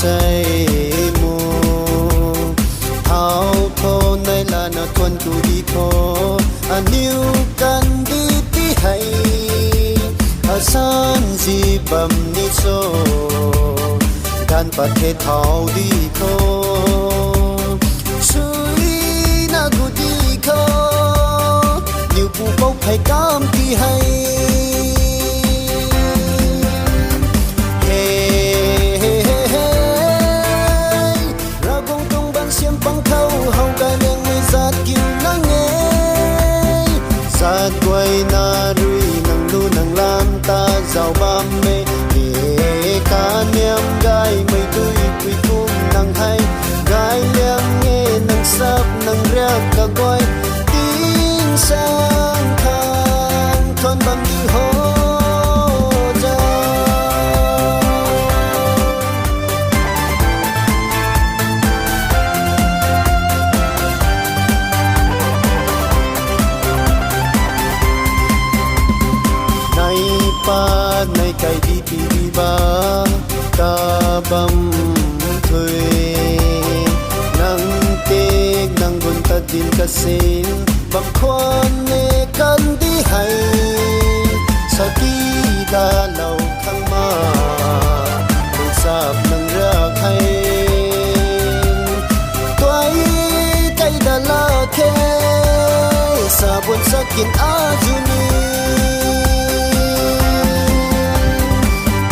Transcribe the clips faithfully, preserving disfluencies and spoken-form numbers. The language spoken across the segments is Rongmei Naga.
Sei mu, thau tho nai lana thuan ku di tho, aniu kandih ti hei, asan zi bam ni cho, dan pat the thau di tho, sui na gu di tho, niu pu pou phey kam ti hei. He, he, he, he. Ravguangc tuang ban siam pang khou how gay liangmei zat kiu nang e. Zat guay na rui nang lu nang lam ta zau bam e. E, kaniam gaymei dui pui kum nang hei. Gay liang e nang sap nang riak kaguay. Ting sang khang thuan bam di ho za. Nai pat nai kai di pi di ba ta bam thui. Nang tik nang gun tat din kasin bam khwan ne kandih hei. Saki da lou khang ma, lungsap nang riak hei. Tuai kai da la khe, sabun sakin azu ni.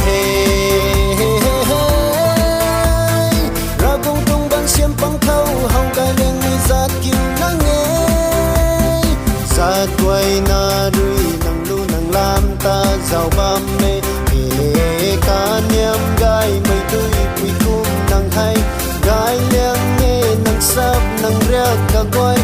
He, he, he, he. Ravguangc tuang ban siam pang khou how gay liangmei zat kiu nang e. Zat guay na rui nang lu nang lam ta zau bam e. E, kaniam gaymei dui pui kum nang hei. Gay liang e nang sap nang riak kaguay.